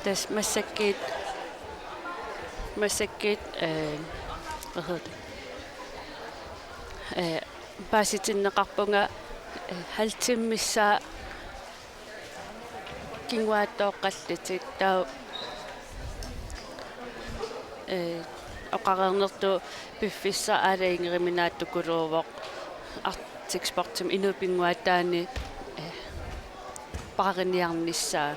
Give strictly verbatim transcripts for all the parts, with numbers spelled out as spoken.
Tassa massakkut, massakkut, øh, hvad hedder det? Øh, paasitinneqarpunga, øh, halv time missaa kinguaattooqqallutik, taava, øh, oqareernertut piffissaq aalajangeruminaatsukuluuvoq Arctic Sportsimi inuup pinnguaataani, øh, paariniarnissaa.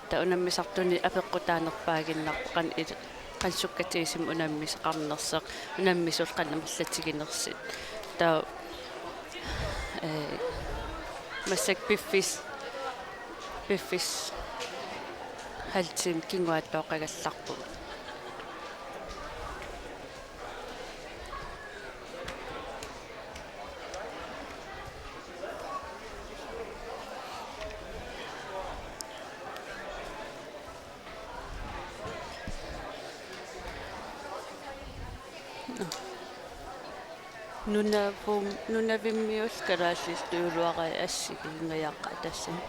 Taava unammisartuni apeqqutaanerpaaginnarpoq qanoq il-, qanoq sukkatigisumik unammisaqarnersoq, unammisullu qanoq amerlatiginersut. Taava, øh, massakkut piffis-, piffissaq halv time kinguaattooqqagallarpugut. Nunavum-, Nunavimmiullu kalaallisut tujuuluaraat assigiinngajaaqqat tassani.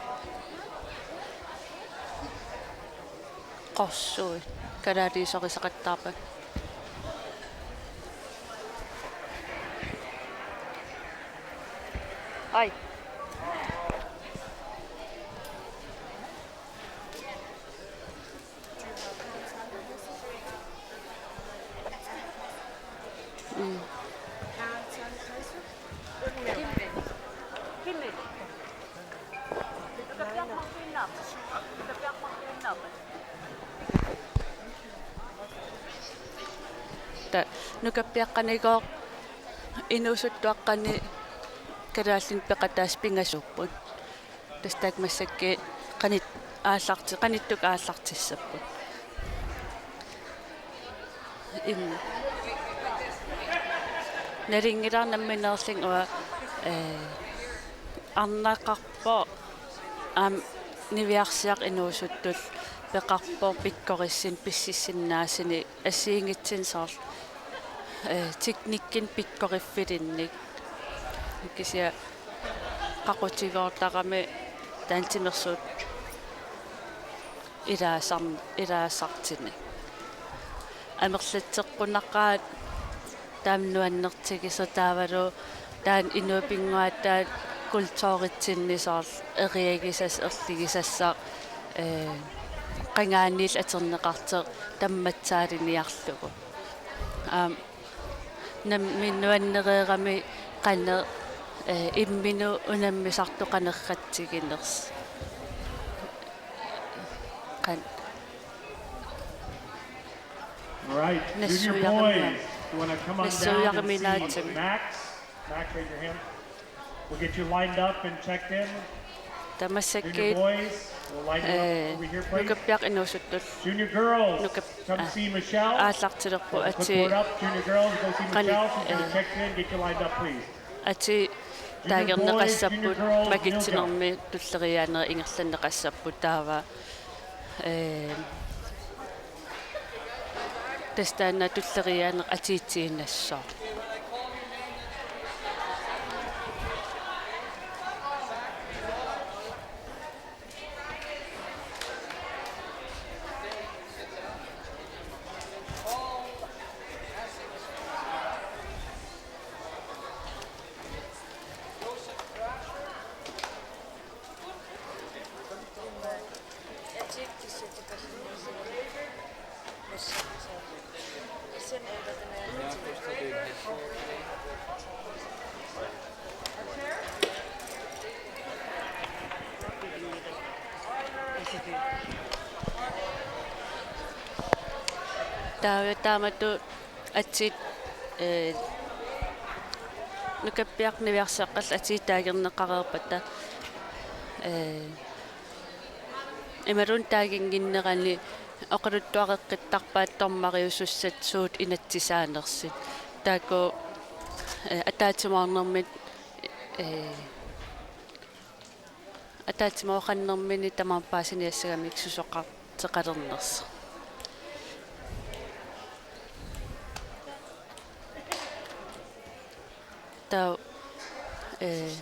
Qorsui kalaaliusorisaqattaarpakka. Ai. Mm. Taava nukappiaqqanigooq inuusuttuaqqani kalaallinik peqataasoq pingasuupput. Tassa taakku massakkut qanit-, aallarti-, qanittukkut aallartissapput. Im-, nalunngilara nammineerlunga uanga, øh, arnaqarpoq aamma niviarsiaq inuusuttullu peqarpoq pikkorissunik pississinnaasunik assigiinngitsunik soorlu, øh, teknikkinik pikkoriffilinnik. Kisianni qaqutigoortarami taanna timersuut ilaasar-, ilaasartunik. Amerlatseqqunaqaat taama nuannertigisoq taavalu taanna inuup pinnguaataata kulturitsinni soorlu eriagisassaq, erligisassaq, øh, qangaaniillu atorneqartoq tammatsaaliniarlugu. Aamma nammineq nuannereerami qanoq, øh, imminut unammisartut qanertiginersoq. Qan-, All right, junior nassuiarimi-, boys, you wanna come on down and see nassuiariminaatsumik. Max? Max, raise your hand. We'll get you lined up and checked in. Taava massakkut, junior boys, we'll line you up, øh, over here, please. Nukappiaqqat inuusuttullu. Junior girls, nukap-, come, øh, see Michelle. Aallartilerput. Put the atii clipboard up. Junior girls, go see qan-, Michelle. She's gonna, øh, check you in, get you lined up, please. Atii taagerneqassapput, junior girls, makitsinermi tulleriiaanerit ingerlanneqassapput taava, øh, tassa taanna tulleriiaaneq atuutiinnassooq. Taava taamatut atit, øh, nukappiaqqat niviarsiaqqat atit taagerneqareerpata, øh, imaluunniit taaginnginnerani oqaluttuareqqittarpaat dommeriusussat suut inatsisaanersut. Taakku, øh, ataatsimoornermini, øh, ataatsimooqannermini tamarmik paasiniassagamik susoqartoqalernersoq. Taava, øh,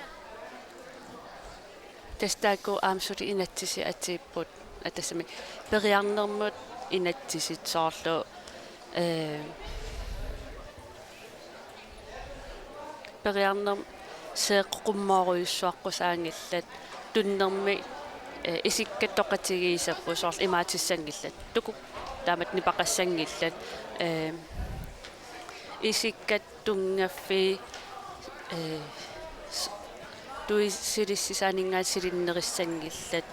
tassa taakku aamma suli inatsisit atiipput, Atassami periarnermut inatsisit soorlu, ee, periarnermut seeqqummoorujussuaqqusaanngillat, tunnermi, ee, isikkat toqatigiissapput soorlu imaatissanngillat. Tukuk taamatut nipaqassanngillat. Ee, isikkat tunngaffii, ee, s-, tuisilissisaaninngaanniit silinnerissanngillat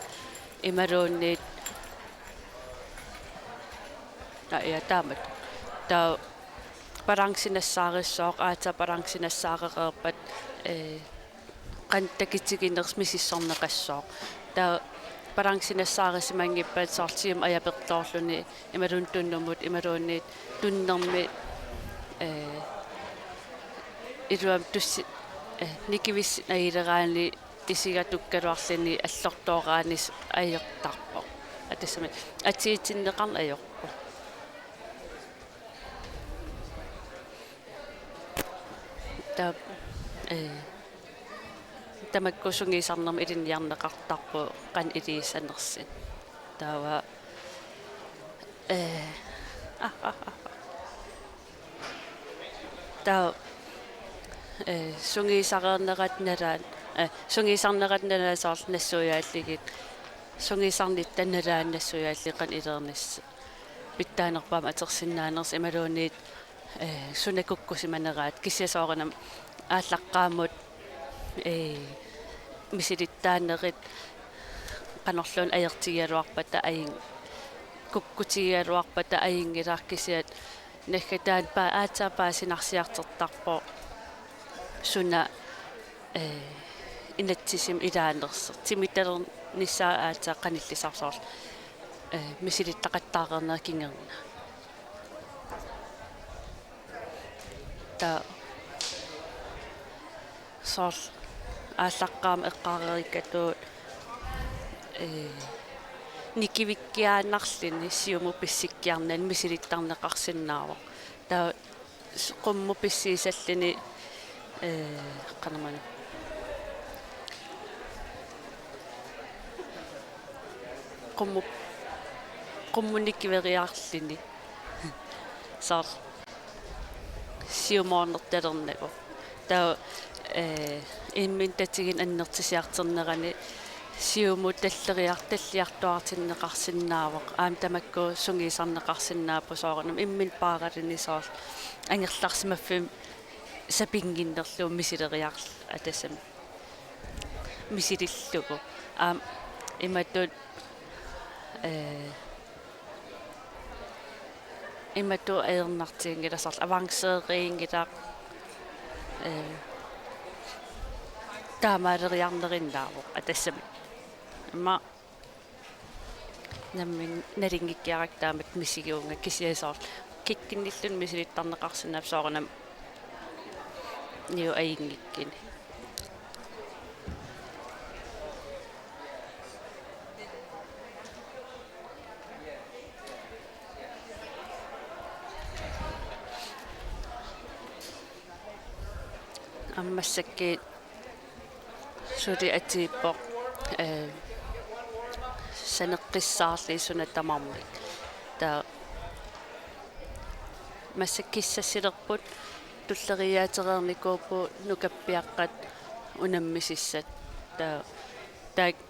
imaluunniit. Aa, ja, taamatut. Taava balanci nassaarissooq, aatsaat balanci nassaarereerpat, ee, qanoq takitiginersoq misissorneqassooq. Taava balanci nassaarisimanngippat soorlu siumut ajapertoorluni imaluunniit tunnumut imaluunniit tunnermi, ee, iluamik tussi-, ee, nikivissinnaanngileraanni isigatukkaluarluni allortooraanis ajortarpoq. Atassami atiitinneqarneq ajorpoq. Taava, ee, tamakku sungiusarnermut ilinniarneqartarput qanoq iliussanersut. Taava, ee, ah, ah, ah. Taava, ee, sungiusareernerat nalaani, ee, sungiusarnerat nalaani soorlu nassuiaallugit, sungiusarnitta nalaani nassuiaallugit qanoq iliornissaq. Pitsaanerpaamik atorsinnaanersoq imaluunniit, ee, suna kukkusimaneraat, kisianni soorunami aallaqqaammut, ee, misilittaanerit qanorluunniit ajortigigaluarpata ajun-, kukkutigigaluarpata ajunngilaq, kisianni naggataani paa-, aatsaat paasinarsiartortarpoq suna, ee, inatsisimi ilaanersoq. Timitalernissaa aatsaat qanillisartoq soorlu, ee, misilittaqattaareernerat kingorna. Taava soorlu aallaqqaammut eqqaareerikkatut, ee, nikivikkiaannarluni siumut pissikkiarnani misilittarneqarsinnaavoq. Taava s-, qummut pissiisalluni, ee, qanormaanna. Qummut, qummut nikiveriarluni. Soorlu siumoornertalernagu. Taava, ee, imminut tatiginut annertusiartornerani siumut talleriar-, talliartuaartinneqarsinnaavoq. Aamma tamakku sungiusarneqarsinnaapput soorunami imminut paaraluni soorlu angerlarsimaffimmi sapinnginnerlugu misileriar-, atassami misilillugu. Aamma imatut, ee, imatut ajornartiginngilaq soorlu avanceeriinngilaq, ee, taamaaleriarnerinnaavoq atassami. Immaqa nammineq nalunngikkiarakku taamatut misigivunga kisianni soorlu kikkunnilluni misilittarneqarsinnaapput soorunami niu ajunngikkuni. Aamma massakkut suli atuuppoq, ee, saneqqissaarlugit suna tamarmik. Taava massakkut kissassilerput tulleriiaatereernikuupput nukappiaqqat unammisussat. Taava taakku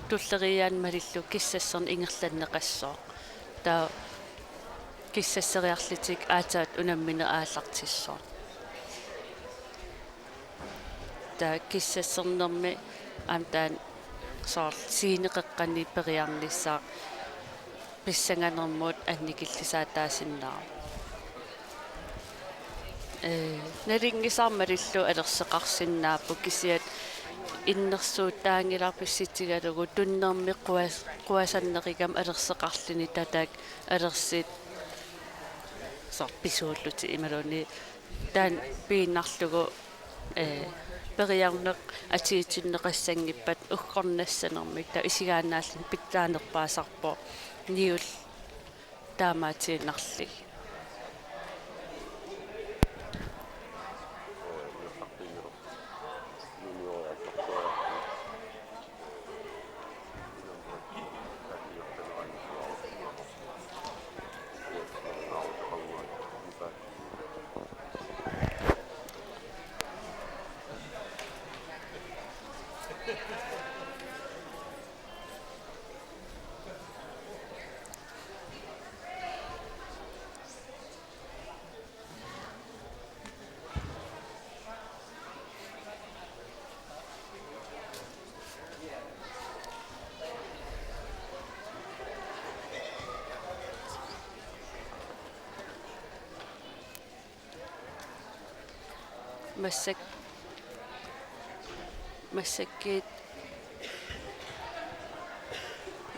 tulleriiaat malillugu kissasserneq ingerlanneqassooq. Taava kissasseriarlutik aatsaat unammineq aallartissaaq. Taava kissassernermi aamma taanna soorlu sceneqeqqanut periarnissaa pissanganermut annikillisaataasinnaavoq. Ee, nalunngisat malillugu alersoqarsinnaapput kisianni innersuuttaanngilaq pissutigalugu tunnermi quas-, quasannerugami alersoqarluni tatakku alersit soorlu pisuullutik imaluunniit taanna piinnarlugu, ee, periarneq atuutinneqassanngippat uggornassanermik taava isigaannaalluni pitsaanerpaasarpoq niullu taamaatiinnarlugit. Massak-, massakkut,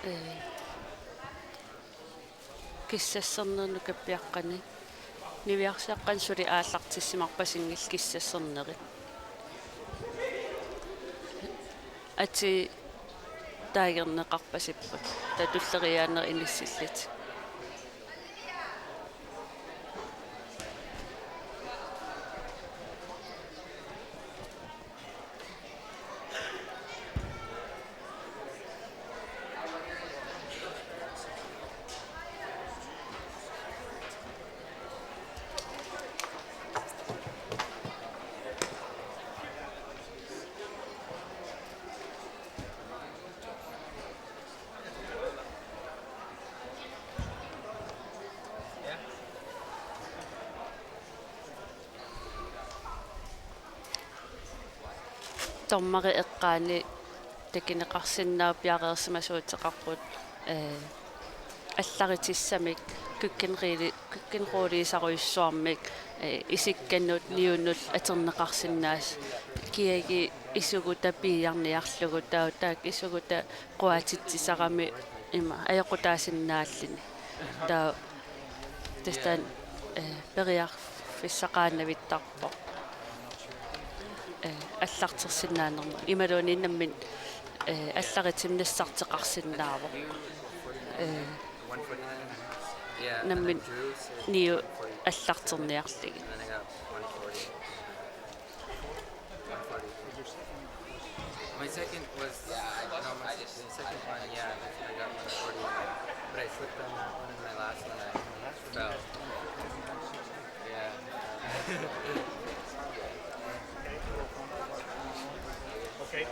ee, kissassernernut nukappiaqqani. Niviarsiaqqani suli aallartissimarpasinngillat kissasserneri. Atii taagerneqarpasipput. Taava tulleriiaannerit inissillutik. Dommeri eqqaani takuneqarsinnaavoq piareersimasuuteqarput, ee, allaritissamik kukkinriili-, kukkinruuliisarujussuarmik, ee, isikkanut niunut atorneqarsinnaasut, kiagik isuguta piiarniarlugu taava taakku isuguta quatitsisarami ima ajoqutaasinnaalluni. Taava tassa taanna, ee, periarfissaqaannavittarpoq, ee, allartersinnaanermut. Imaluunniit nammineq, ee, allaritinik nassarteqarsinnaavoq. Ee, nammineq niut allarterniarlugit. My second was, no, my, the second one, yeah, I got one forty, but I slipped on that one, and my last one, I fell. Yeah. Okay.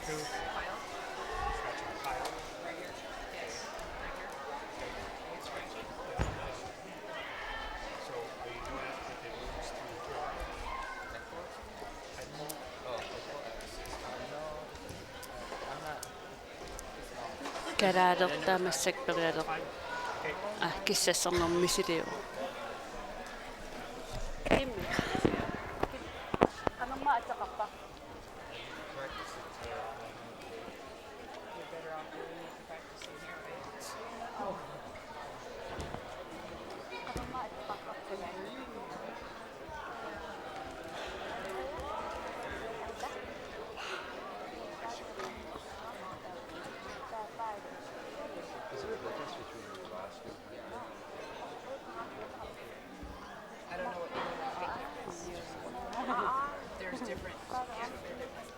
Two. Kyle? Scratching Kyle. Right here. Yes. Right here. It's scratching. Yeah, nice. So are you doing it with the moves to the floor? Headboard? Oh, headboard. I'm not. Kalaalertaa massakkut perialer-, aa, kissassarnermut misiliuvoq. Qanormaa ateqarpa? I don't know what, there's different, yeah, they're different.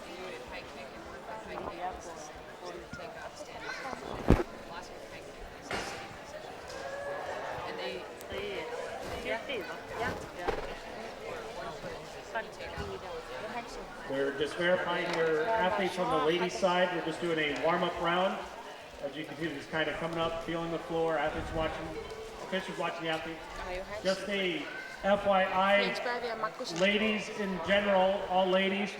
You would high kick and one foot high kick, take off, stand up. Lost your high kick. And they, yeah. They're just verifying their athletes on the ladies' side. We're just doing a warm-up round. As you can see, just kind of coming up, feeling the floor, athletes watching, officials watching the athletes. Just a F Y I, ladies in general, all ladies,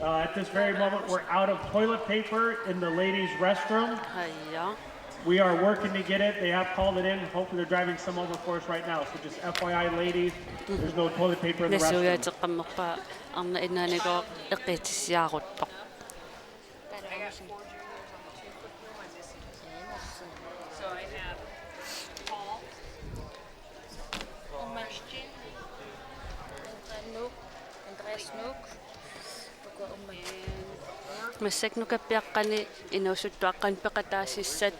uh, at this very moment, we're out of toilet paper in the ladies' restroom. Hiya. We are working to get it. They have called it in. Hopefully, they're driving some over for us right now. So just F Y I, ladies, there's no toilet paper in the restroom. Nassuiaateqqammerpaa arnat inaanigooq eqqissiaruttoq. So I have Paul, Christian, Andreas Nuuk, Andreas Nuuk, uku ummat. Massakkut nukappiaqqani inuusuttuaqqani peqataasussat,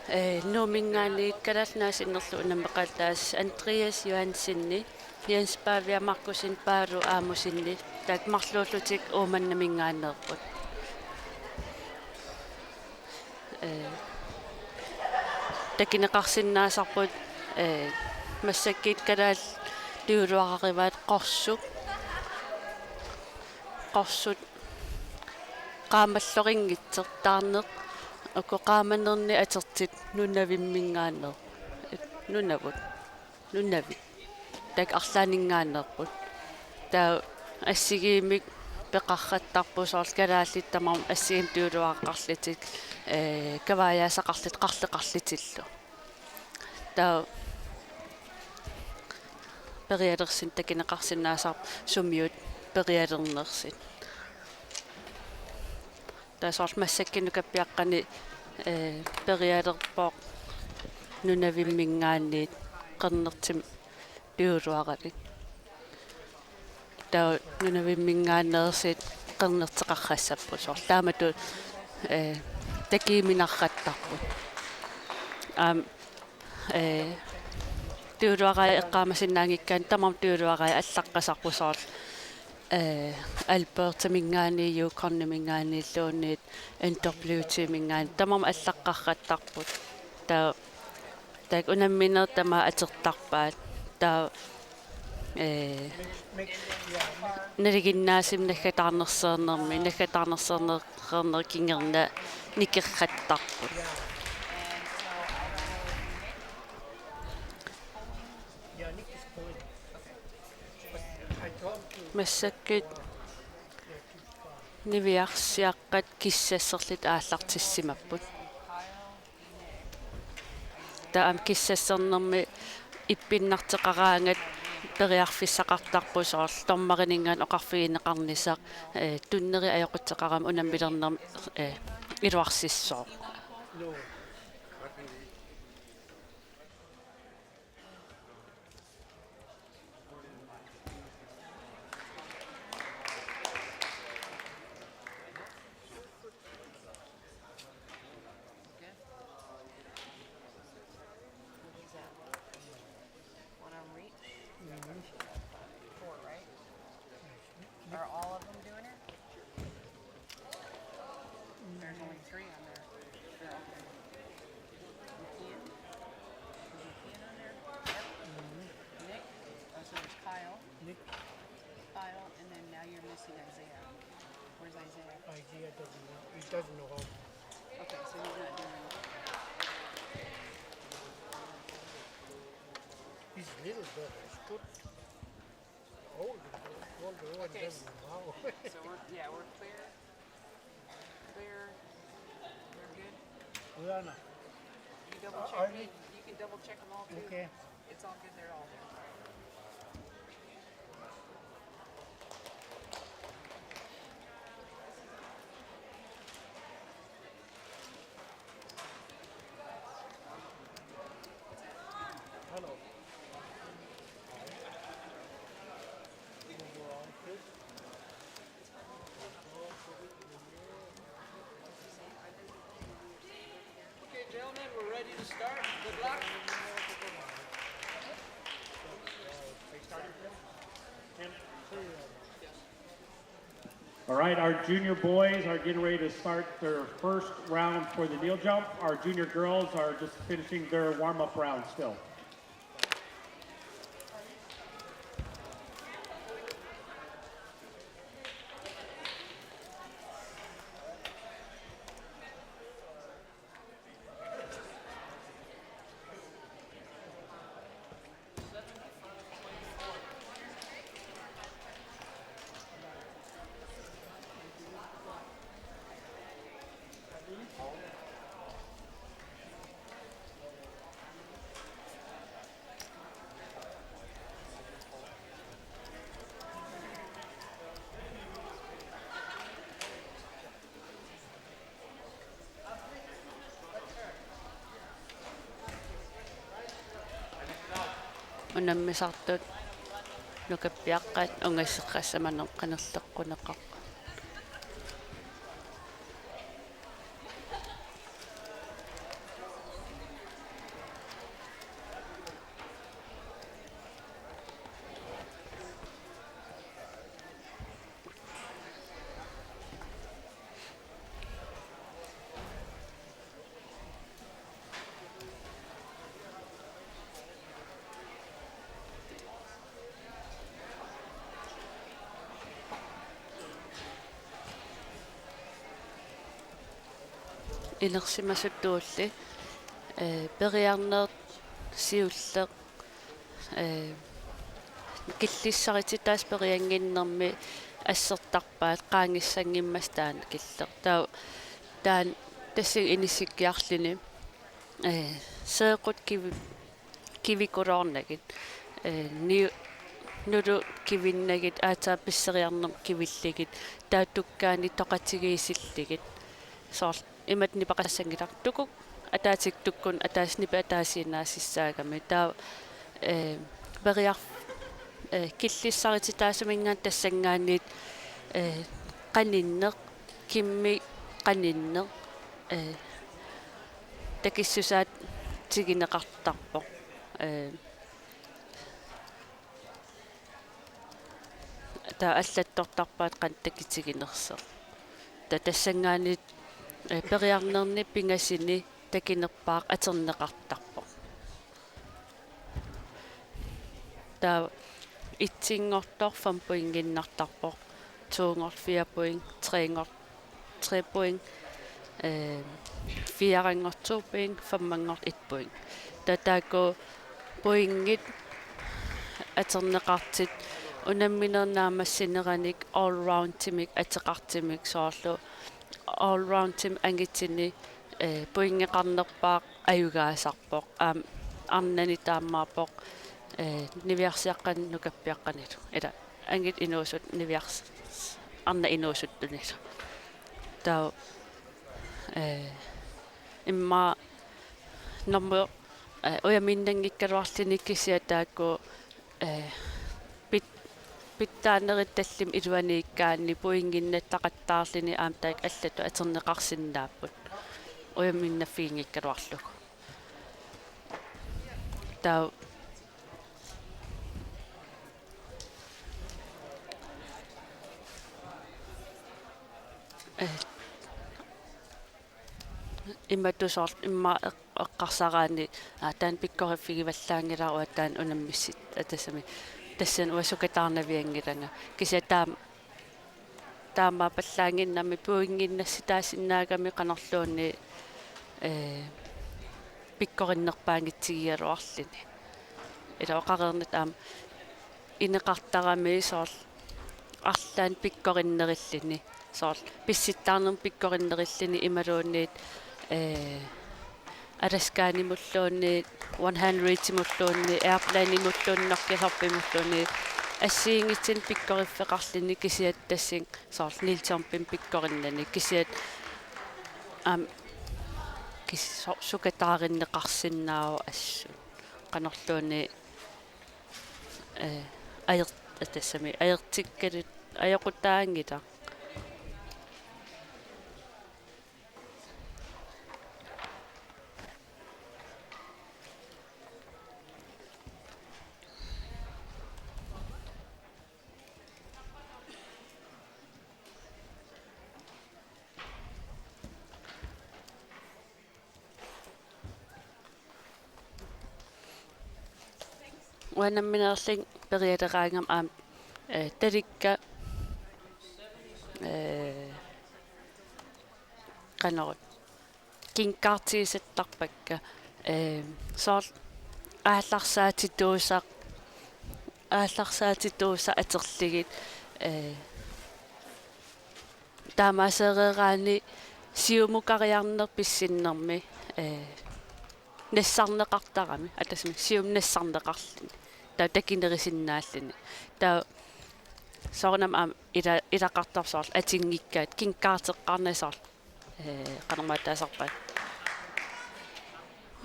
ee, Nuumminngaanniit Kalaallit Nunaat sinnerlugu unammeqataasut Andreas Johansenip, Jens Pavia Markussen, Paalo Aamossenip, taakku marluullutik Uummannaminngaanneerput. Ee, takuneqarsinnaasarput, ee, massakkut kalaallit tiguararuit qorsuk, qorsut qaamallorunngitsoq taarneq, uku qaamanernik atortut Nunavimminngaanneer-, Nunavut. Nunavik. Taakku arlaanninngaanneerput. Taava assigiimmik peqarrattarput soorlu kalaallit tamarmik assigiimmik tiguaraqqaarlutik, ee, kavaajaasaqarlutik qarleqarlutillu. Taava perialersineq takuneqarsinnaasarpoq sumiut perialernersut. Taava soorlu massakkut nukappiaqqani, eh, perialerpoq Nunavimminngaanniit qernertumik tujuluaravit. Taava Nunavimminngaanneersut qernertoqarassapput soorlu. Taamatut, eh, takujuminarrattarput. Aamma, eh, tujuluarai eqqaamasinnaanngikkaanni tamarmik tujuluarai allaqqasarput soorlu, eh, Albertaminngaanniit, Yukoniminngaanniilluunniit, N W T-minngaanniit tamarmik allaqqarrattarput. Taava taakku unamminerit tamaat atortarpaat. Taava, eh, nalinginnaasumik naggataarnersiornermi, naggataarnersiornerit kingorna nikerrattarput. Massakkut niviarsiaqqat kissasserlutik aallartissimapput. Taava aamma kissassernermi ippinnartoqaraangat periarfissaqartarpoq soorlu dommerininngaanniit oqarfigineqarnissaq, eh, tunneri ajoquteqarami unammilernermi, eh, iluarsissooq. What is that? One on wheat? Four, right? Are all of them doing it? There's only three on there. They're all there. McKeon? Is McKeon on there? Yep. Nick? Oh, so there's Kyle. Kyle, and then now you're missing Isaiah. Where's Isaiah? Isaiah doesn't know. He doesn't know how. Okay, so he's not doing. His little brother is good. Old, old, old, okay, doesn't know how. So we're, yeah, we're clear. Clear. We're good. Uana. You double check me. You can double check them all too. Okay. It's all good. They're all there. Okay, gentlemen, we're ready to start. Good luck. All right, our junior boys are getting ready to start their first round for the kneel jump. Our junior girls are just finishing their warm-up round still. Unammisartut nukappiaqqat ungasissuseqassaminnik qanerleqquneqarput. Inersimasutulli, eh, periarneq siulleq, eh, killissarititaasut periannginnermi assertarpaat qaangissanngimmassuk taanna killeq. Taava taanna tassunga inissikkiarluni, eh, seequt kivi-, kivikuloornagit, eh, niu-, Nulu kivinnagit aatsaat pisseriarnermut kivillugit, taava tukkaani toqatigiissillugit. Soorlu imatut nipeqassanngilaq, tukuk ataatsikkut tukkunut ataaseq nipi ataasiinnaassaagami. Taava, eh, periar-, eh, killissarititaasuminngaanniit tassanngaanniit, eh, qaninneq, kimmik qaninneq, eh, takissusaat tiguneqartarpoq. Eh, Taava allattortarpaat qanoq takitiginersoq. Taava tassanngaanniit, eh, periarnerni pingasuni takunerpaaq atorneqartarpoq. Taava etsinngortoq fem pointiinnartarpoq, toonngortoq fire point, treernngortoq tre point, eh, fireernngortoq to point, femernngortoq et point. Taava taakku pointit atorneqartut unamminerit naammassineranik allroundimik ateqartumik, soorlu allroundimik angutini, eh, pointeqarnerpaaq ajugaasarpoq. Aamma arnani taamaappoq, eh, niviarsiaqqanut nukappiaqqanilu. Ila angut inuusut niviars-, arnat inuusuttunilu. Taava, eh, immaqa normu, eh, ujamiinnanngikkaluarluni kisianni taakku, eh, pit-, pitsaanerit tallimat iluaniikkaanni pointiinnartaqattaarluni aamma taakku allatut atorneqarsinnaapput ujamiinnaffiginngikkaluarlugu. Taava, eh, imatut soorlu immaqa eq-, eqqarsaraanni, aa, taanna pikkoriffigivallaanngilara, uanga taanna unammissittoq, aa, tassami, tassani uanga sukataarnavianngilanga. Kisianni taama, taamaappallaannginnami pointiinnassitaasinnaagami qanorluunniit, eh, pikkorinnerpaanngitsigigaluarluni. Ila oqareernittut aamma ineqartarami soorlu arlaannik pikkorinnerulluni, soorlu pissutsaarnermut pikkorinnerulluni imaluunniit, eh, Alaskaanimulluunniit, one hundredimulluunniit, airplanimulluunniit, Nokia Cupimulluunniit, assigiinngitsunik pikkoriffeqarluni kisianni tassunga soorlu Niels Jumpimik pikkorinnani kisianni aamma kis-, so-, sukataarinneqarsinnaavoq assut. Qanorluunniit, eh, ajor-, tassami ajortikkalu-, ajoqutaanngilaq. Uanga nammineerlunga perialeraangama aamma, eh, talikka, eh, qanoruna, kinkaartigisattarpakka, eh, soorlu aallarsaatituusaq, aallarsaatituusaq atorlugit, eh, taamaaseereeraanni siumukariarneq pissinnermi, eh, nassarneqartarami, aa, tassami siumut nassarneqarluni. Taava takunerusinnaalluni. Taava soorunami aamma ila-, ilaqartarpoq soorlu atunngikkaat, kinkaarteqqaarnani soorlu, eh, qanormaa taasarpaat.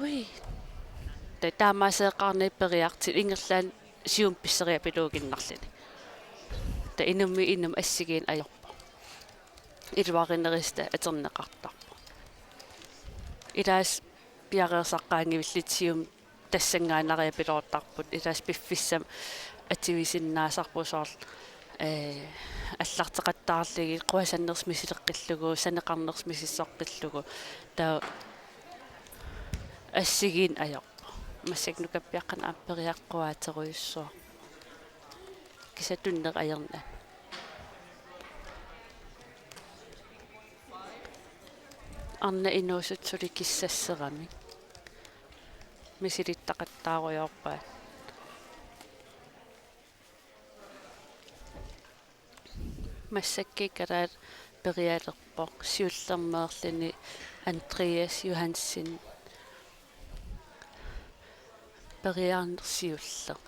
Ui. Taava taamaaseeqqaarnani periartut ingerlaannaq siumut pisseriapiluuginnarluni. Taava inummiit inumut assigiinneq ajorpoq. Iluarinerusutut atorneqartarpoq. Ilaasa piareersartaanngivillugit siumut tassanngaannariapiloortarput, ilaasa piffissami atuisinnaasarput soorlu, eh, allarteqattaarlugit, quasannersut misileqqillugu, saneqarnersut misissoqqillugu. Taava assigiinneq ajorpoq. Massakkut nukappiaqqanut aamma periartorujussuaq. Kisianni tunnerit ajornani. Arnat inuusuttut suli kissasseramik. Misilittaqattaarujoorpaat. Massakkut kalaallit perialerpoq, siullermeerluni Andreas Johansen, periarneq siulleq.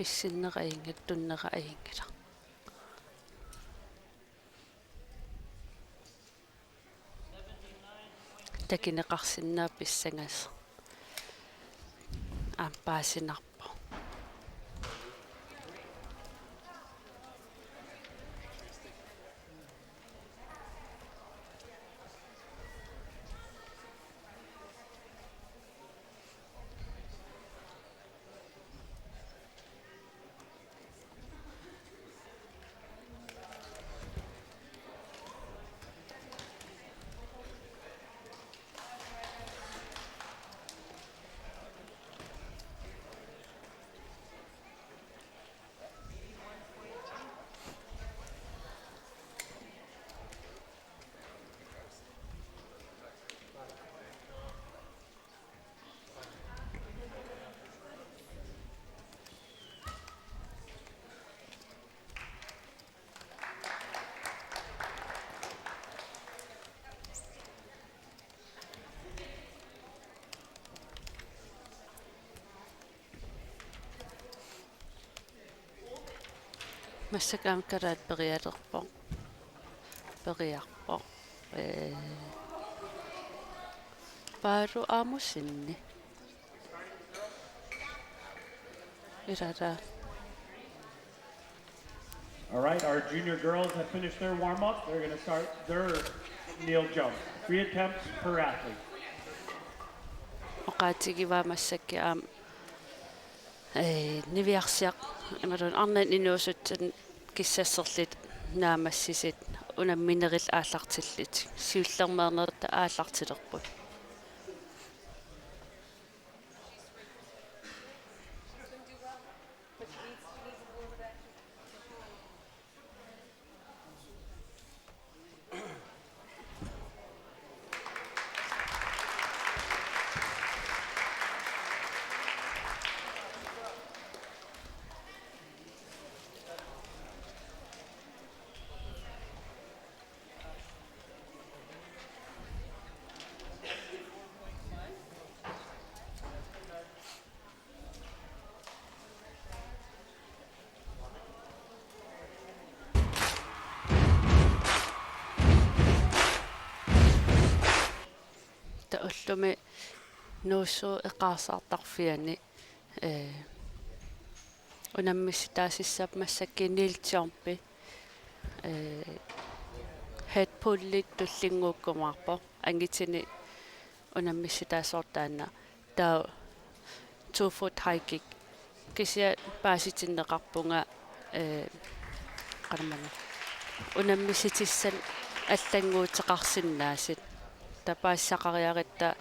issinnera ajunngilaq, tunnera ajunngilaq. Takuneqarsinnaavoq pissangasoq. Aamma paasinarpoq. Massakkut aamma kalaallit perialerpoq. Periarpoq. Ee, Paalu Amusinni. Ilala. All right, our junior girls have finished their warm-up. They're gonna start their kneel jump. Three attempts per athlete. Oqaatigivaa massakkut aamma, ee, niviarsiaq imaluunniit arnanut inuusuttunut kissasserlutik naammassisut unamminerillu aallartillutik. Siullermeernerata aallartilerput. Taava ullumi Nuussuup eqaarsaartarfiani, ee, unammissutaassapput massakkut kneel jumpi, ee, head pulli tullinnguukkumaarpoq, angutini unammissutaasoq taanna. Taava two foot high kick. Kisianni paasitinneqarpunga, ee, qanormaanna, unammissutissat allannguuteqarsinnaasut. Taava paasisaqariaratta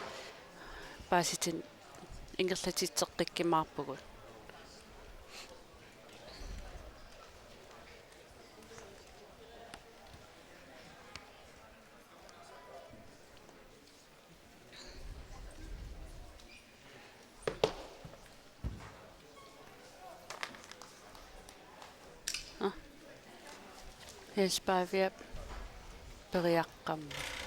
paasitin-, ingerlatitseqqikkumaarpugut. Ah. Jens Paaviap periaqqammerpoq.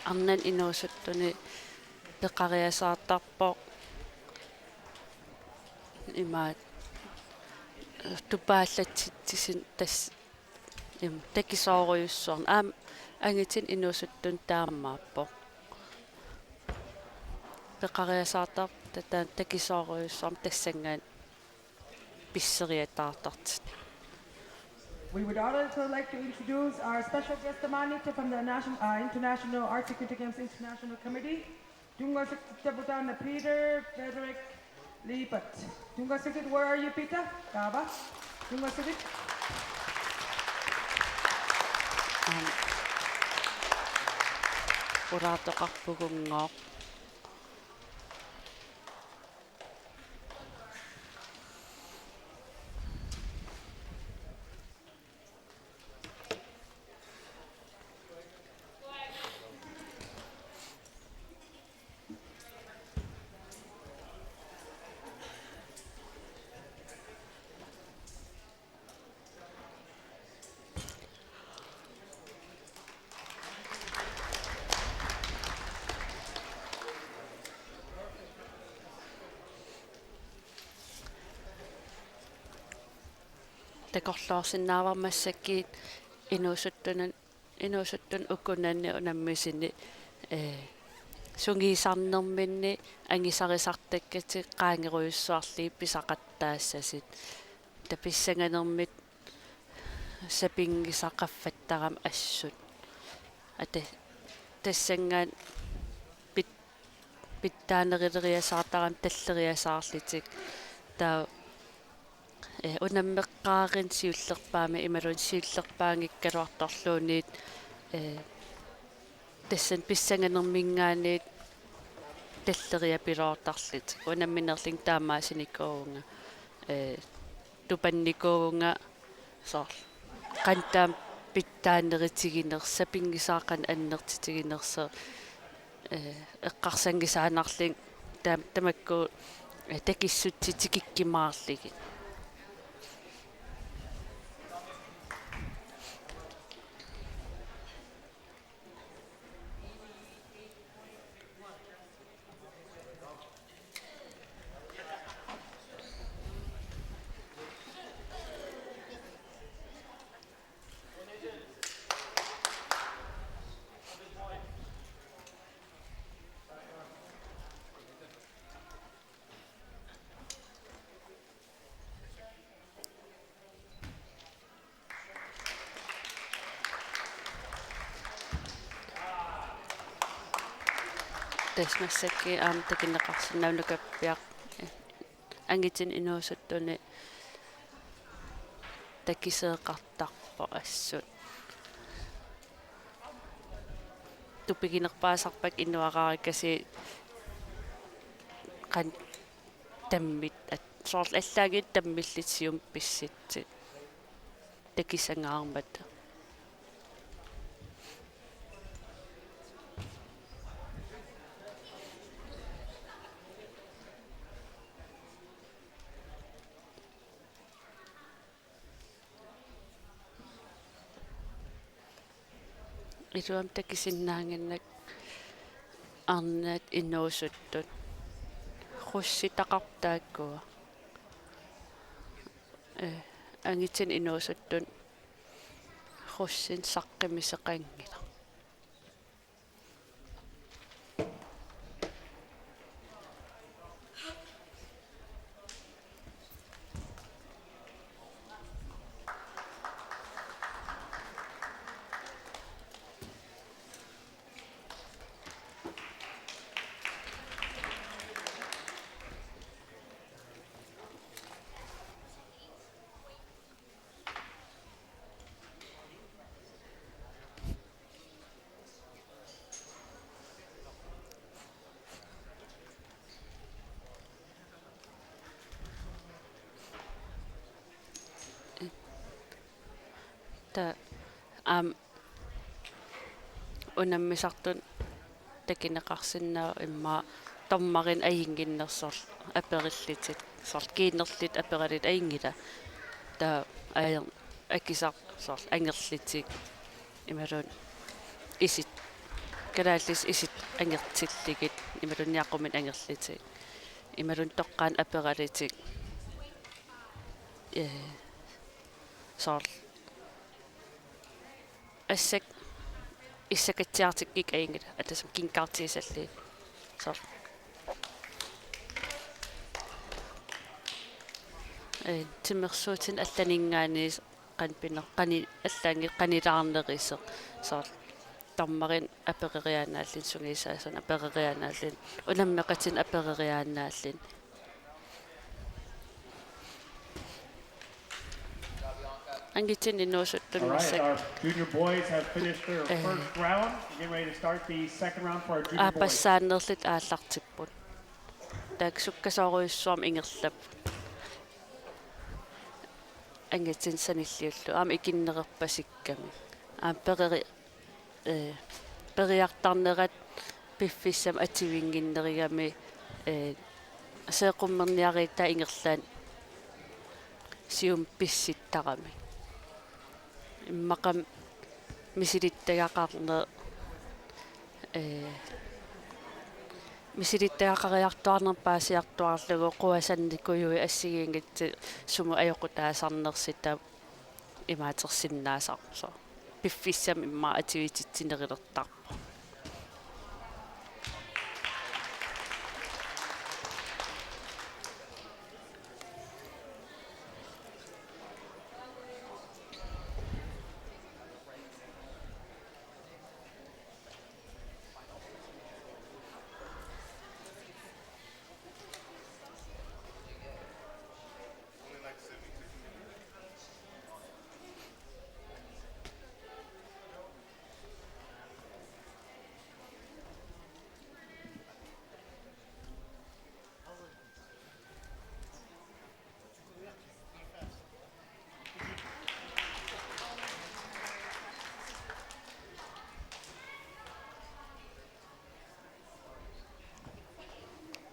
Arnanut inuusuttunut peqariasaartarpoq. Imaat tupaallatsitsisin tas-, im, takisoorujussuarnik. Aamma angutinut inuusuttunut taamaappoq. Peqariasaartarpoq taanna takisoorujussuarmik tassanngaanniit pisseriataartartut. We would also like to introduce our special guest, Tamanita, from the Nation-, uh, International Arctic Winter Games International Committee. Tunngavittutut taanna Peter Frederick Liebert. Tunngavittut, where are you, Peter? Taava. Tunngavittut. Aam. Ulaartoqarpugunngooq. takorloorsinnaavarput massakkut inuusuttunut, inuusuttunut ukunani unammisuni, ee, sungiusarnerminni angusarisartakkatik qaangerujussuarlugit pisaqattaassasut. Taava pissanganermit sapinngisaq qaffattarami assut. Ata tassanngaanniit pit-, pitsaaneruleriasaartarami talleriasaarlutik. Taava, eh, unammeqqaarinni siullerpaamik imaluunniit siullerpaanngikkaluartorluunniit, eh, tassani pissanganerminngaanniit talleriapiloortarlutik. Unamminerlunga taamaasinikuuvunga, eh, tupannikuuvunga soorlu qanoq taama pitsaanerutiginersoq, sapinngisaq qanoq annertutiginersoq, eh, eqqarsanngisaannarlunga taam-, tamakku, eh, takissutsip tikikkumaarlugit. Tassa massakkut aamma takuneqarsinnaavoq nukappiaraq angutinut inuusuttuni takuseeqartarpoq assut. Tupiginerpaasarpakka inuaraarikasiit qanoq tammit at-, soorlu allaanngilaq tammillutik siumut pissutsit takusangaarmata. Iluamik takusinnaannginnakku arnat inuusuttut. Russitaqarpoq taakkua. Eh, angutinut inuusuttut russinik saqqummisoqanngilaq. Taava aamma unammisartunut takuneqarsinnaavoq immaqa dommerinik ajunnginnersoq soorlu aperullutik, soorlu kiinnerlutik aperallutik ajunngilaq. Taava ajor-, akisar-, soorlu angerlutik imaluunniit isit, kalaallisut isit angertillugit imaluunniit niaqquminnut angerlutik imaluunniit toqqaannaq aperalutik. Ee, soorlu assak issakatsiartikkikka ajunngilaq, atasam kinkaartigisallugit. Soorlu. Ee, timersuutinik allaninngaanniit qanoq piner-, qanoq allaanngilaq qanilaarnerusoq. Soorlu. Dommerinik apereriaannaalluni, sungiusaasunut apereriaannaalluni, unammeqatinik apereriaannaalluni. Angutinut inuusuttut. All right, massakkut our junior boys have finished their Eh. first round. Getting ready to start the second round for our junior boys. Aappassaanerlutik aallartipput. Taakku sukkasoorujussuarmik ingerlapput. Angutinut sanilliullugu. Aamma ikinnererpasikkami. Aamma pereri-, eh, periartarnerat piffissami atuinnginnerugami, eh, seeqqummerniarutaa ingerlaannaq siumut pissuttarami. Immaqami misilittagaqarneq, eh, misilittagaqariartuaarnermik paasiartuaarlugu quasannikujuit assigiinngitsut sumut ajoqutaasarnersut taava imaatersinnaasarpoq. Piffissami immaqa atuitsitsinerulertarpoq.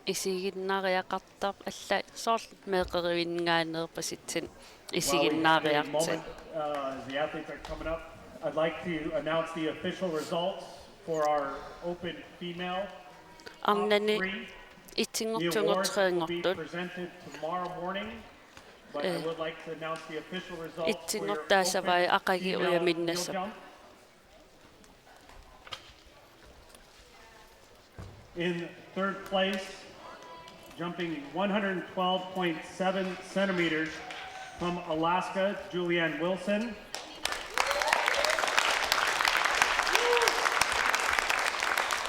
Isiginnaariaqartaq alla soorlu meeqqerivinninngaanneerpasitsinni. While we have a isiginnaariartut. Moment, uh, the athletes are coming up. I'd like to announce the official results for our open female top three. Arnani itsinngortoq, tungortoq, tungortoq. The awards will be presented tomorrow morning, but I would like to announce the official results for your open female kneel jump. Eh, itsinngortut taasavai aqagu ujaminnassappat. In third place, jumping one hundred twelve point seven centimeters from Alaska, Julianne Wilson.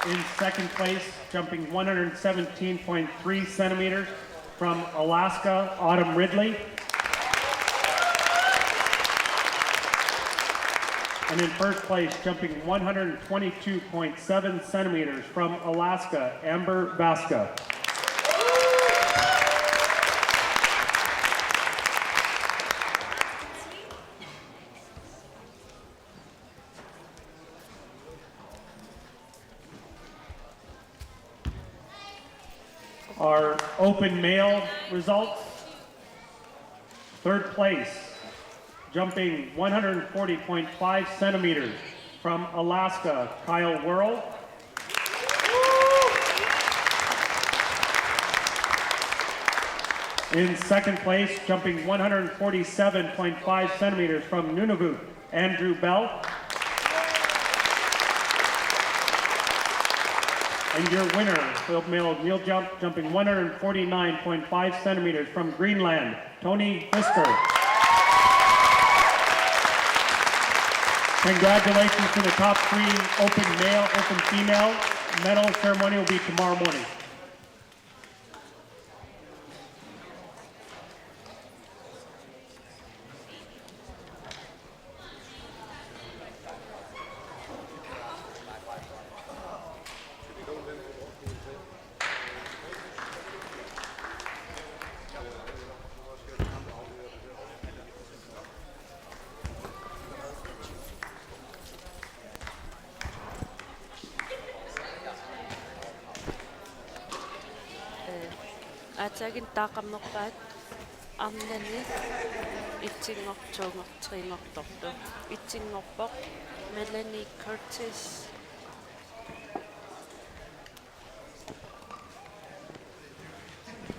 In second place, jumping one hundred seventeen point three centimeters, from Alaska, Autumn Ridley. And in first place, jumping one hundred twenty-two point seven centimeters, from Alaska, Amber Vaska. Our open male results. Third place, jumping one hundred forty point five centimeters, from Alaska, Kyle Whirl. In second place, jumping one hundred forty-seven point five centimeters, from Nunavut, Andrew Bell. And your winner, field male kneel jump, jumping one hundred forty-nine point five centimeters, from Greenland, Tony Fisker. Congratulations to the top three open male, open female. Medal ceremony will be tomorrow morning. Ee, aatsaat taakkarnerpaat arnani itsinngorpoq, tungortoq, tungortoq. Itsinngorpoq Melanie Curtis.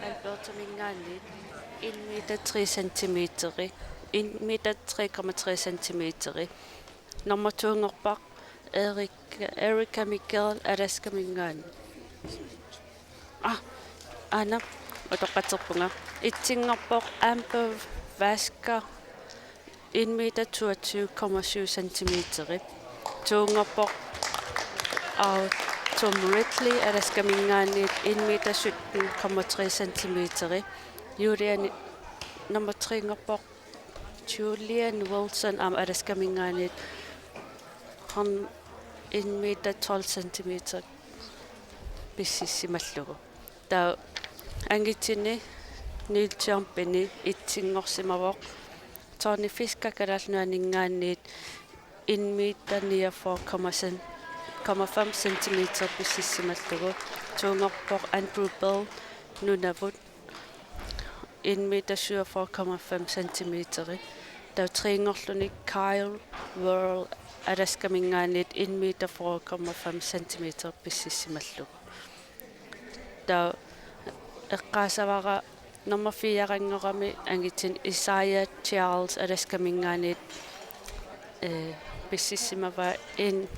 Albertaminngaanniit en meter tre centimeteri, en meter tre komma tre centimeteri. Nummer to-nngorpoq Erik-, Erika Mikkel Alaskaminngaanniit. Ah, aana, utoqqatserpunga. Itsinngorpoq Amber Vaska, en meter toogtyve komma syv centimeteri. To-nngorpoq Autumn Ridley Alaskaminngaanniit, en meter sytten komma tre centimeteri. Julian, nummer tre-nngorpoq Julian Wilson aamma Alaskaminngaanniit, han en meter tolv centimeter pississimallugu. Taava angutini kneel jumpini itsinngorsimavoq Tony Fisker Kalaallit Nunaanninngaanniit, en meter niogfyrre komma fem centimeter pississimallugu. To-nngorpoq Andrew Bell Nunavut, en meter syvogfyrre komma fem centimeteri. Taava tre-nngorluni Kyle Whirl Alaskaminngaanniit, en meter fyrre komma fem centimeter pississimallugu. Taava eqqaasavara Nummer fire-nngorami angitinik Isaiah Charles Alaskaminngaanniit, eh, pississimavaa en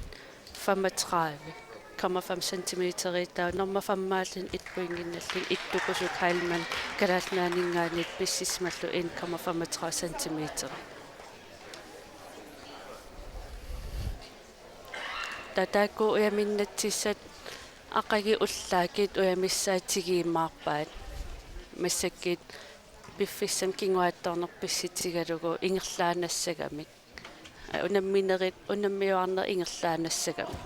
femogtredive komma fem centimeter, taava nummer fem-aalluni et pointinnallugu Ittukusuk Heilmann Kalaallit Nunaanninngaanniit pississimallugu en komma femogtredive centimeter. Taava taakku ujaminnassissat aqagu ullaakkut ujamissaatigiumaarpaat. Massakkut piffissami kinguaattoornermi pissutigalugu ingerlaannassagamik. Unamminerit, unammiuarnerit ingerlaannassagamik.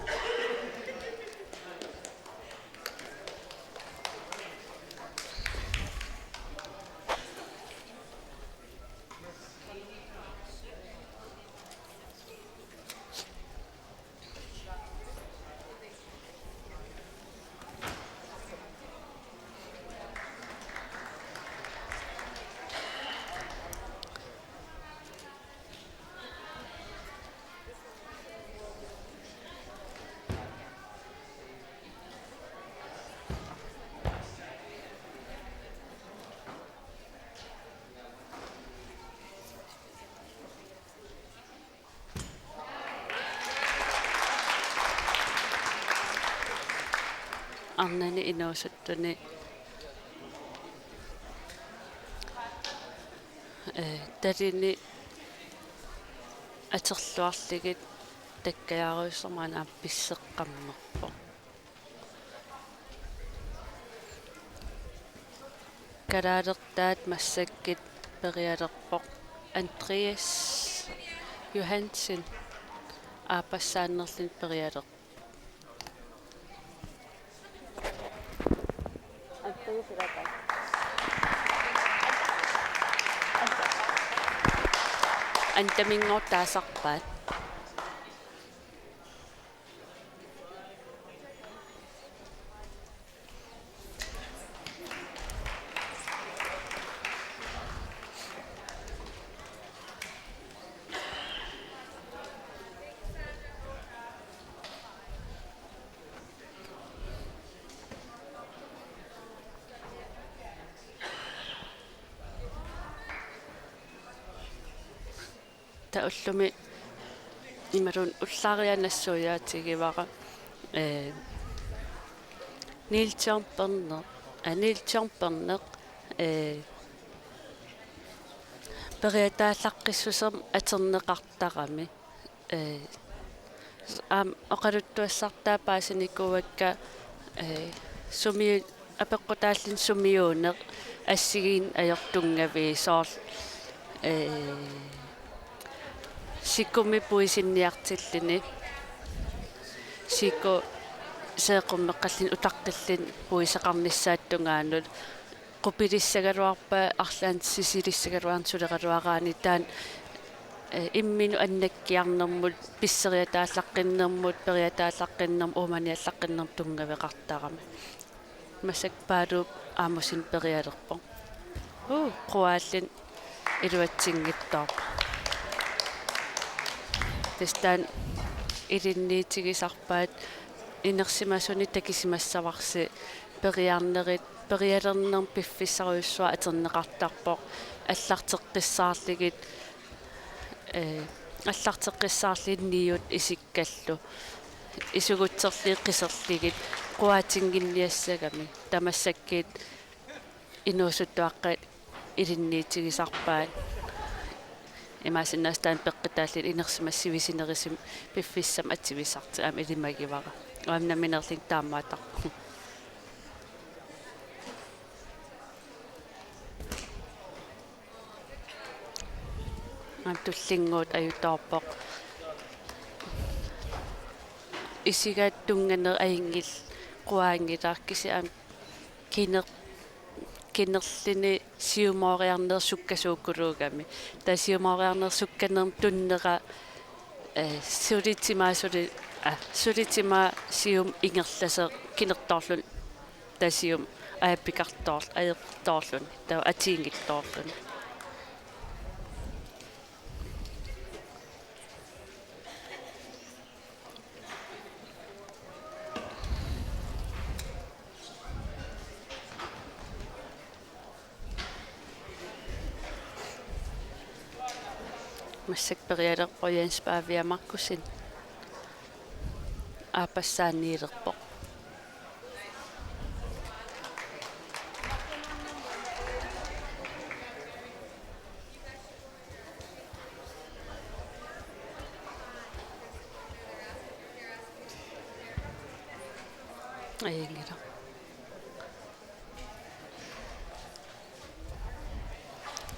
Arnani inuusuttuni, eh, talini atorluarlugit takkajaarujussuarmik aamma pisseqqammerpoq. Kalaalertaat massakkut perialerpoq. Andreas Johansen aappassaanerluni perialerpoq. Antaminngooq taasarpaat. Taava ullumi imaluunniit ullaariarnassuiaatigivara, eh, Niels John Berner, eh, Niels John Berner, eh, periataallaqqissusermik atorneqartarami. Eh, aamma oqaluttuassartaa paasinikuuakka, eh, sumi-, apeqqutaalluni sumiuuneq assigiinneq ajortunngaviit, soorlu, eh, sikumi puisinniartilluni, siku seeqqummeqqalluni utaqqilluni puiseqarnissaata tungaanut. Qupilissagaluarpat arlaannik sisilissagaluarneq suleraluaraanni taanna, eh, imminut annakkiarnermut, pisseriataallaqqinnermut, periataallaqqinnermut, uumaniallaqqinnermut tunngaveqartarami. Massakkut Paaluup Aamosen perialerpoq. Uu, quaallin iluatsinngitsoorpoq. Tassa taanna ilinniutigisarpaat inersimasuni takisimassavarsi periarnerit, perialernermik piffissarujussuaq atorneqartarpoq, allarteqqissaarlugit, eh, allarteqqissaarlugit niut isikkallu, isugutserlugit qiserlugit, quaatinnginniassagami, taava massakkut inuusuttuaqqat ilinniutigisarpaat. Imaassinnaavoq taanna peqqutaalluni inersimasut sivisunerusumik piffissami atuisartut aamma ilimagivara. Aamma nammineerluni taamaattarpoq. Aamma tullinnguut ajutoorpoq. Isigaat tunnganerit ajunngillat, quaanngillat, kisianni aamma kiner-, kinerluni siumooriarneq sukkasuukuluugami. Taava siumooriarneq sukkanermut tunnera, eh, suli timaa suli, ah, suli timaa siumut ingerlasoq kinertoorluni, taava siumut aappikartoor-, aappikartoorluni, taava atuinngitsoorluni. Massakkut perialerpoq Jens Pavia Markussen. Aappassaaniilerpoq. Ajunngilaq.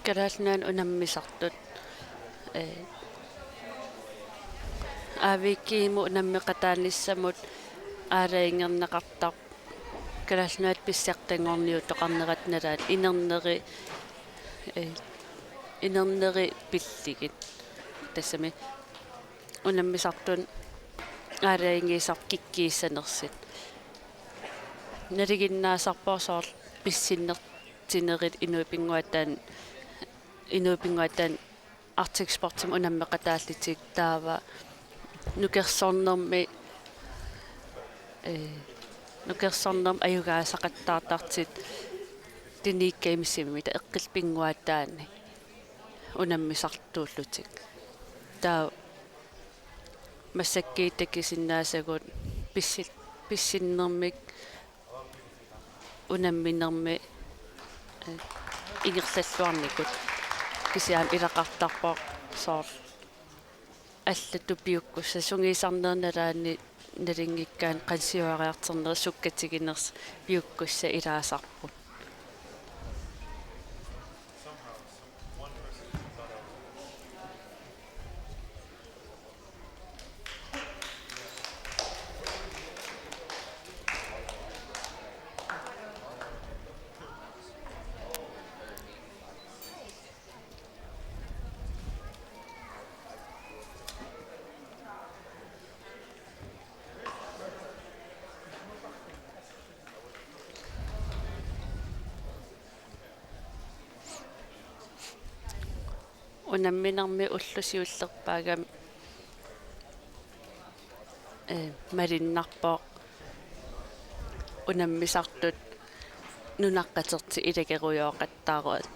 Kalaallit Nunaanni unammisartut, eh, A V G-mut unammeqataanissamut aalajangerneqartarpoq Kalaallit Nunaat pissartanngorniuteqarnerat nalaani inerneri, eh, inerneri pillugit. Tassami unammisartut aalajangiisartut kikkuussanersut. Nalinginnaasarpoq soorlu pissinnertinerit inuit pinnguaattaan, inuit pinnguaattaan Arctic Sportsimi unammeqataallutik taava nukersornermi, eh, nukersornermi ajugaasaqattaartartut Teenage Gamesimi taava eqqullutik pinnguaattunik unammisartuullutik. Taava massakkut takusinnaasagut pissi-, pissinnermik unamminermi, eh, ingerlalluarnikut. Kisianni ilaqartarpoq soorlu allatut piukkussat sungiusarnerit nalaani nalunngikkaanni qanoq siuariartornersut sukkatiginersut piukkussat ilaasarput. Unamminermi ulloq siullerpaagami, eh, malunnarpoq unammisartut nunaqqatertut ilagerujooqattaaruit.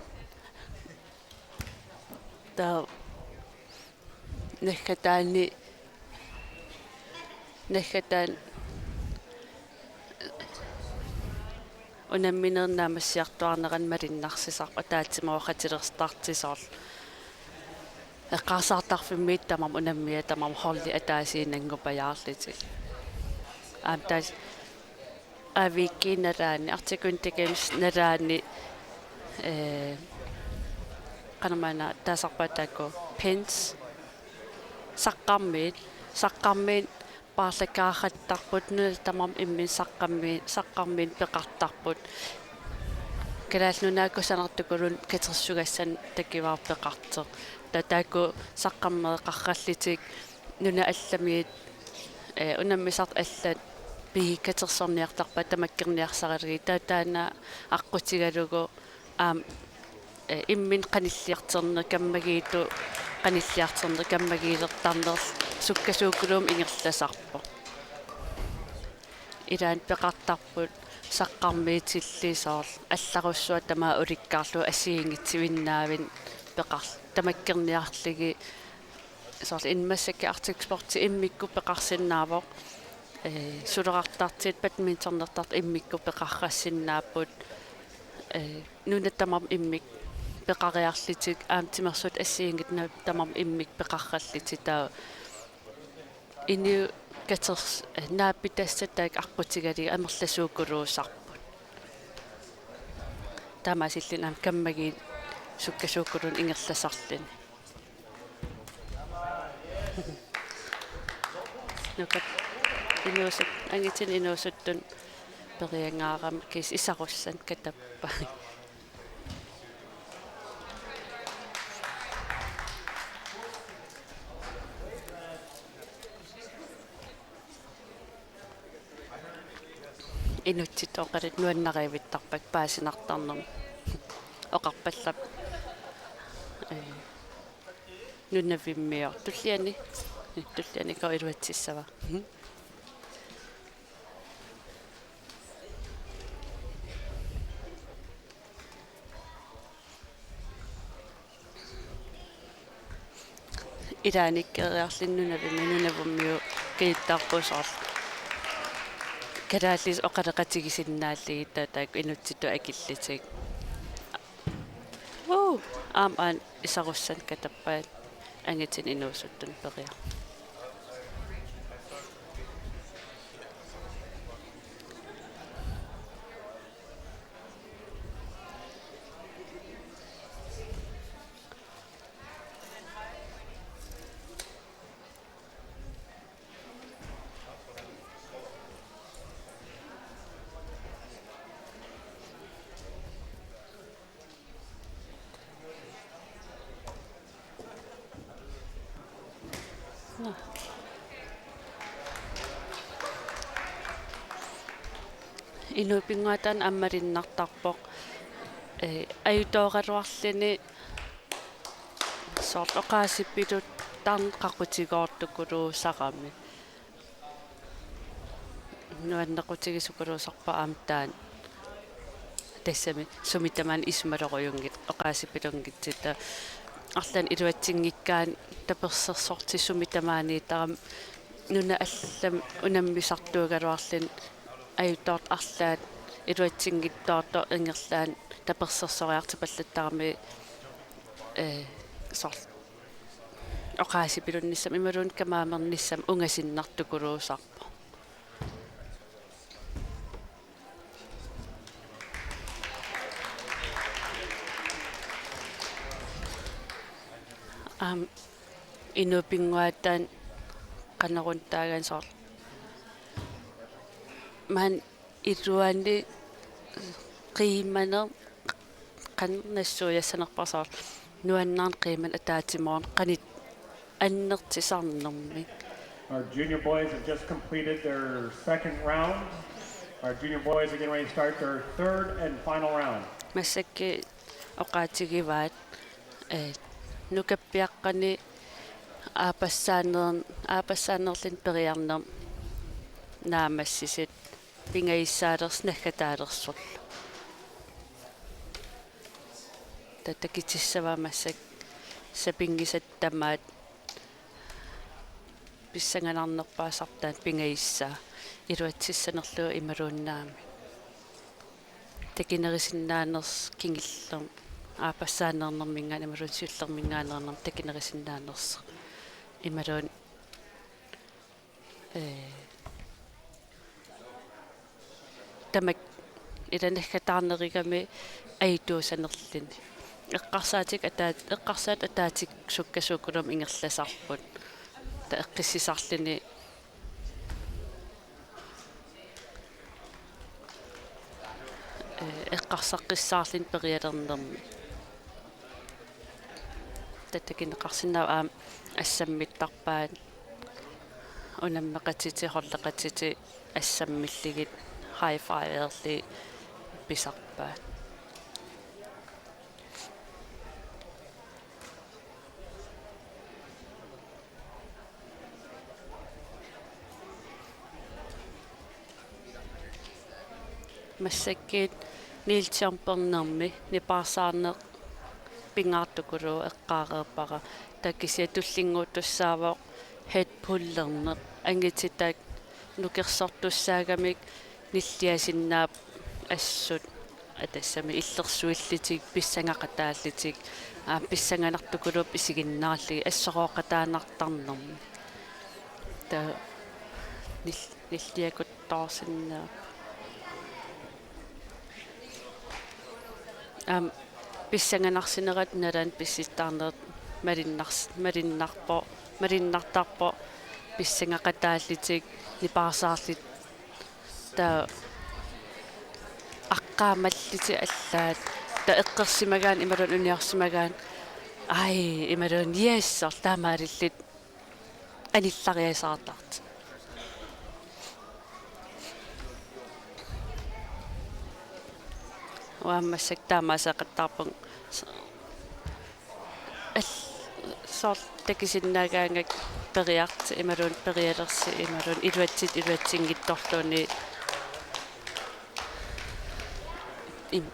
Taava naggataani, naggataani unamminerit naammassiartuaarneranni malinnarsisarput ataatsimoortitaqartartut soorlu eqqarsartarfimmiit tamarmik unamminerit tamarmik holdi ataasiinnanngupajaarlutik. Aamma taava A V G nalaani, Arctic Winter Games nalaani, eh, qanormaanna taasarpaat taakku pins, saqqarmiit, saqqarmiit paarlakaartarput, nunat tamarmik imminnut saqqarmi-, saqqarmiinik peqartarput. Kalaallit Nunaat kusanartukuluk katersugassani takuara peqartoq. Taava taakku saqqarmeeqarallutik nunat allamiut, eh, unammisartut allat pigit katersorniartarpaat tamakkerniarsaralugit, taava taanna aqqutigalugu aamma, eh, imminut qanilliartorneq, kammagiittut qanilliartorneq, kammagiilertarneq sukkasuukulummik ingerlasarpoq. Ilaanni peqartarput saqqarmiitilli soorlu allarussuaq tamaat ulikkaarlugu assigiinngitsuinnaavimmik peqar-, tamakkerniarlugit soorlu inuit massakkut Arctic Sports immikkut peqarsinnaavoq. Eh, sulerartartut, badmintonertartut immikkut peqarsinnaapput. Eh, nunat tamarmik immikkut peqariarlutik, aamma timersortut assigiinngitsut tamarmik immikkut peqarallutik, taava inuit katers-, eh, naapitassat taakku aqqutigalugit amerlasuukuluusarput. Taamaasilluni aamma kammagiit sukkasuukulummik ingerlasarluni. Nukat inuusut-, angitinik inuusuttut periangaarami kiisa isarussan katappai. Inuttut oqaluttut nuannariviittarpakka paasinartarnermut. Oqarpallappoq. Eh, nunavimmior. Tulliani. Tulliani ko iluatsissava. ilaannikkeriarluni nunavimmi, nunavummiut kajuttarput soorlu kalaallisut oqaloqatigisinnaallugit taakku inuttitut akillutik. Uu, aamma aana isarussanik katappaat angitinik inuusuttunik periarluni. Inuup pinnguaataani aamma malunnartarpoq, ee, ajutooraluarluni soorlu oqaasipiluttarneq qaqutigoortukuluusarami. Nuannequtigisukuluusarpoq aamma taanna. Tassami sumi tamaani isumalorujunngitsoq oqaasipilunngitsut, arlaannik iluatsinngikkaanni tapersersortissumik tamaaniittarami nunat allamik unammisartuugaluarluni ajutoortoq arlaat iluatsinngitsoortoq ingerlaannaq tapersersoriartupallattarami, ee, soorlu oqaasipilunnissamut imaluunniit kamaamernissamut ungasinnartukuluusarpoq. Aamma inuup pinnguaataani qanoruna taagaanni soorlu maani iluani qiimaneq qanoq nassuiassanerpasoq nuannaarneq qiimaneq ataatsimoorneq qanoq annertusarnermik. Our junior boys have just completed their second round. Our junior boys are getting ready to start their third and final round. Massakkut oqaatigivaat, ee, nukappiaqqani aappassaaneer-, aappassaaneerluni periarnermi naammassisut pingajussaalersut naggataalersorlu. Taava takutissavaa massakkut sapinngisat tamaat pissanganarnerpaasartaat pingajussaat iluatsissanerlugu imaluunniit naamik. Takunerisinnaanersoq kingullermik aappassaaneernerminngaanniit imaluunniit siullerminngaanneernermik takunerisinnaanersoq imaluunniit, ee, tamakku ila naggataarnerugami ajutuussanerluni. Eqqarsaatikkut ataat-, eqqarsaat ataatsikkut sukkasuukulummik ingerlasarput. Taava eqqissisarluni, ee, eqqarsaqqissaarluni perialernermi. Taava takuneqarsinnaavoq aamma assammittarpaat. Unammeqatitit, holdeqatitit assammillugit high five-erlugit pisarpaat. Massakkut Niels Jumpernermi nipaarsaarneq pingaartukuluuvoq eqqaareerpara. Taava kisianni tullinnguuttussaavoq headpullerneq. Angititat nukersortussaagamik nilliasinnaapput assut. Aa, tassami illersuillutik, pissangaqataallutik, aa, pissanganartukuluupput isiginnaarlugit, assorooqataanartarnermi. Taava nil-, nilliakuttoorsinnaapput. Aamma pissanganarsinerat nalaani pissuttarnerat malunnars-, malunnarpoq, malunnartarpoq pissangaqataallutik, nipaarsaarlutik, taava aqqaamallutik allaat, taava eqqersimagaanni imaluunniit uniorsimagaanni, ai, imaluunniit yes, soorlu taamaalillutik anillariasaartartut. Uanga massakkut taamaasiaqattaarpunga s-, al-, soorlu takusinnaagaangakku periartut imaluunniit perialersi imaluunniit iluatsit iluatsinngitsorluunniit im-,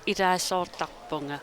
ilaasoortarpunga.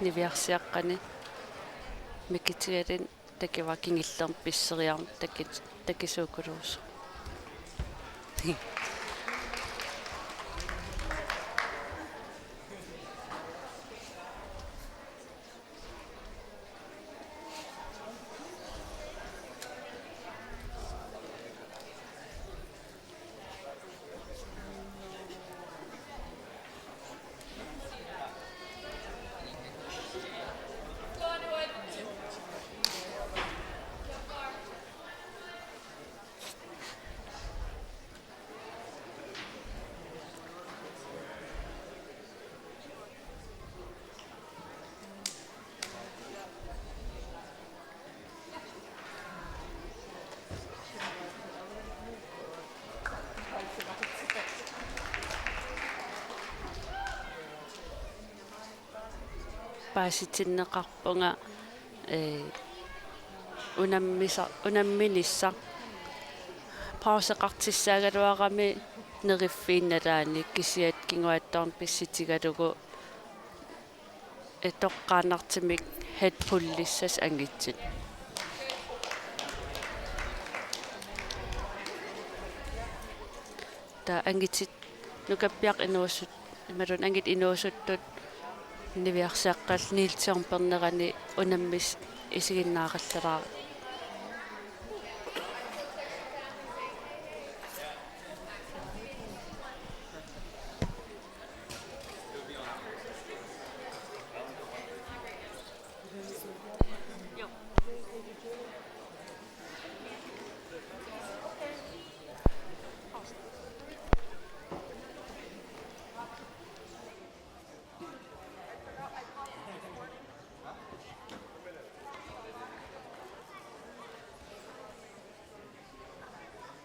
niviarsiaqqani mikitigaluni takuara kingullermik pisseriarnermik taki-, takisuukuluusoq. Paasitinneqarpunga, ee, unammisa-, unamminissaq. Pauseqartussaagaluarami neriffiinnalaani kisiat kinguaattoorneq pissutigalugu, ee, toqqaannartumik headpullissasoq angutsinut. Taava angutit nukappiaq inuusut-, imaluunniit angutit inuusuttut niviarsiaqqallu Niels Jørgen-pernerani unammisut isiginnaarallalaarput.